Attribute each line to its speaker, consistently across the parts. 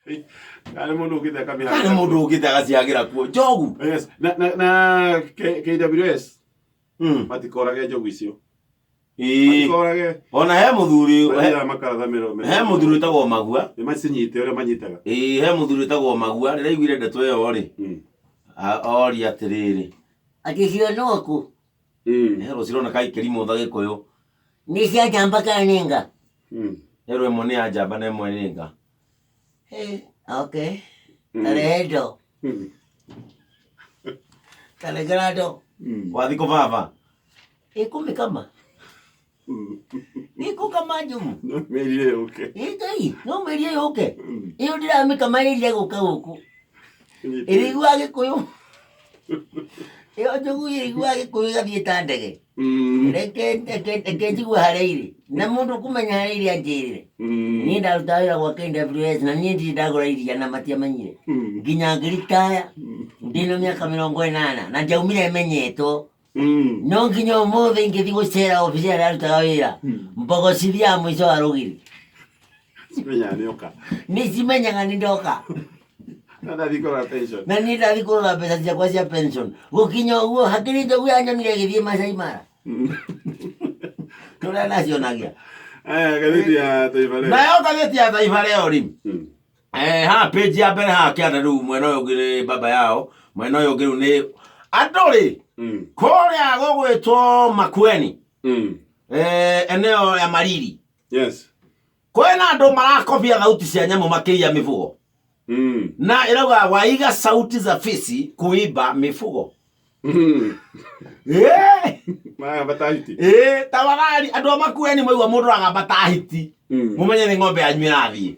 Speaker 1: Kana nĩ mũndũ ũkĩte
Speaker 2: Kana nĩ
Speaker 1: akamĩhagĩra
Speaker 2: mũndũ ũkĩte agaciagĩra kuo njogu.
Speaker 1: Yes. Na KWS matikorage njogu icio. Matikorage.
Speaker 2: Ona he mũthuri
Speaker 1: Mathiaga makaratha mĩro.
Speaker 2: He mũthuri wĩtagwo Magua.
Speaker 1: Nĩ macinyite ũrĩa manyitaga.
Speaker 2: Ĩĩ, he mũthuri wĩtagwo Magua, rĩrĩa aiguire ndeto ĩyo rĩ, oria atĩrĩrĩ,
Speaker 3: Atĩ cio noku
Speaker 2: herwo cironeka ikĩrimũtha Gĩkũyũ.
Speaker 3: Nĩ cia njamba kana nĩ nga?
Speaker 2: Herwo ĩmwe nĩ ya njamba na ĩmwe nĩ nga.
Speaker 3: Eh, okay. Tarehe ndo. Taregera ndo.
Speaker 2: Wathiĩ kũ baba?
Speaker 3: Ikumi kama. Ikukama njugu.
Speaker 1: No mĩrire yũke.
Speaker 3: Ĩĩ no mĩrie yũke. Ĩyo ndĩramĩkama ĩrire gũka gũkũ. Ĩrĩiguaga Gĩkũyũ. Ĩyo njogu ĩrĩiguaga Gĩkũyũ ĩgathiĩ ta ndege. Reke reke reke njigue harĩa irĩ. Na mũndũ ũkũmenya harĩa irĩ anjĩrĩre. Niĩ ndarutaga wĩra gwa KWS na niĩ ndirĩ ndagũra iria na matiamenyire. Nginya ngĩritaya ndĩna mĩaka 80 na ndiaumire menyetwo. No nginya ũmũthĩ ingĩthiĩ gũcera obici ĩrĩa ndarutaga wĩra, mbogo cithiaga mũico wa rũgiri.
Speaker 1: Cimenyaga nĩ oka.
Speaker 3: Nĩ cimenyaga nĩ ndoka.
Speaker 1: Na ndathiĩ kũrora pension.
Speaker 3: Na niĩ ndathiĩ kũrora mbeca ciakwa cia pension. Gũkinya ũguo hakĩrĩ njogu yanyonire ĩgĩthiĩ Masai Mara. Tũrĩa nacionagia.
Speaker 1: Aya, ngathĩti ya Taifa Leo.
Speaker 2: Nayo ngathĩti ya Taifa Leo rĩ, haha page ya mbere haha kĩanda rĩu mwena ũyũ ũngĩ nĩ baba yao, mwena ũyũ ũngĩ rĩu nĩ andũ rĩ, kũrĩa gũgwĩtwo Makueni, eneo ya Mariri. Kwĩna andũ marakobia thauti cia nyamũ makĩiya mĩbugo. Na ĩrauga waiga sauti za fisi kuiba mifugo.
Speaker 1: Maragamba ta hiti.
Speaker 2: Ĩĩ, tafadhali andũ a Makueni mwaigua mũndũ aragamba ta hiti, mũmenye nĩ ng'ombe yanyu ĩrathiĩ.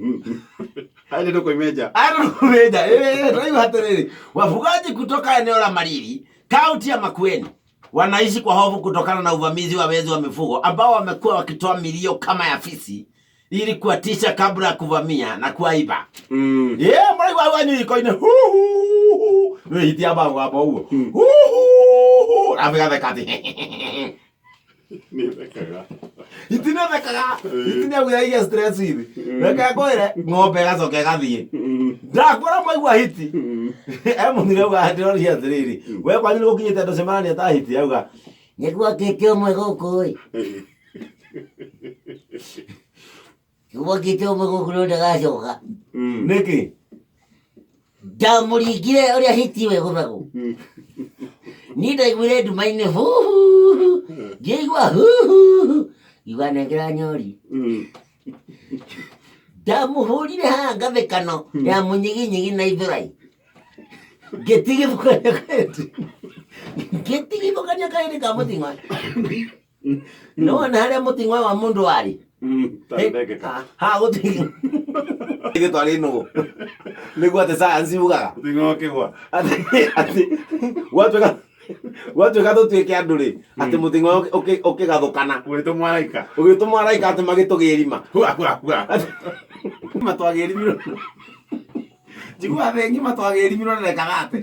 Speaker 1: Haya nĩ ndũkũimenja.
Speaker 2: Andũ kũmenja. Ĩĩ, tũraigua atĩrĩrĩ, wafugaji kutoka eneo la Mariri, kaunti ya Makueni, wanaishi kwa hofu kutokana na uvamizi wa wezi wa mifugo ambao wamekuwa wakitoa milio kama ya fisi ili kuwatisha kabla ya kuvamia na kuwaiba. Ĩĩ, mũraigua hau wanyu riko-inĩ hu hu hu. Nĩ hiti ya mbago gamba ũguo. Hu hu hu. Arabu ĩgatheka atĩ
Speaker 1: Nĩ thekaga.
Speaker 2: Hiti nĩ thekaga. Hiti nĩ augire aige stress ithi. Reke ngwĩre ng'ombe ĩgacoka ĩgathiĩ. Ndakwĩra mwaigua hiti. E mũthire auga ndĩroria atĩrĩrĩ. We kwanyu nĩ gũkinyĩte andũ cemanania ta hiti auga.
Speaker 3: Nĩgwakĩte ũmwe gũkũ ĩ. Gwakĩte ũmwe gũkũ no ndagacoka.
Speaker 2: Nĩkĩ?
Speaker 3: Ndamũringire ũrĩa hiti ĩyo ĩgũthagwo. Niĩ ndaiguire nduma-inĩ huhuhu, ngĩigua huhuhu, ngiuga nengera nyori. Ndamũhũrire haha ngathĩkano ya mũnyiginyigi na ithurai. Ngĩtigithũkania kahĩndĩ. Ngĩtigithũkania kahĩndĩ ka mũting'oe. No wona harĩa mũting'oe wa mũndũ warĩ.
Speaker 1: Tandengeka.
Speaker 2: Ha gũti. Ithuĩ twarĩ nũgũ. Nĩguo atĩ science yugaga.
Speaker 1: Mũting'oe ũkĩgwa.
Speaker 2: Atĩ gwatuĩka tũtuĩke andũ rĩ, atĩ mũting'oe ũkĩgathũkana.
Speaker 1: Ũgĩtwo mwaraika.
Speaker 2: Ũgĩtwo mwaraika atĩ magĩtũgĩrima.
Speaker 1: Hua hua hua.
Speaker 2: Ng'ima twagĩrimirwo. Njiguaga thĩ ng'ima twagĩrimirwo na ndekaga atĩ.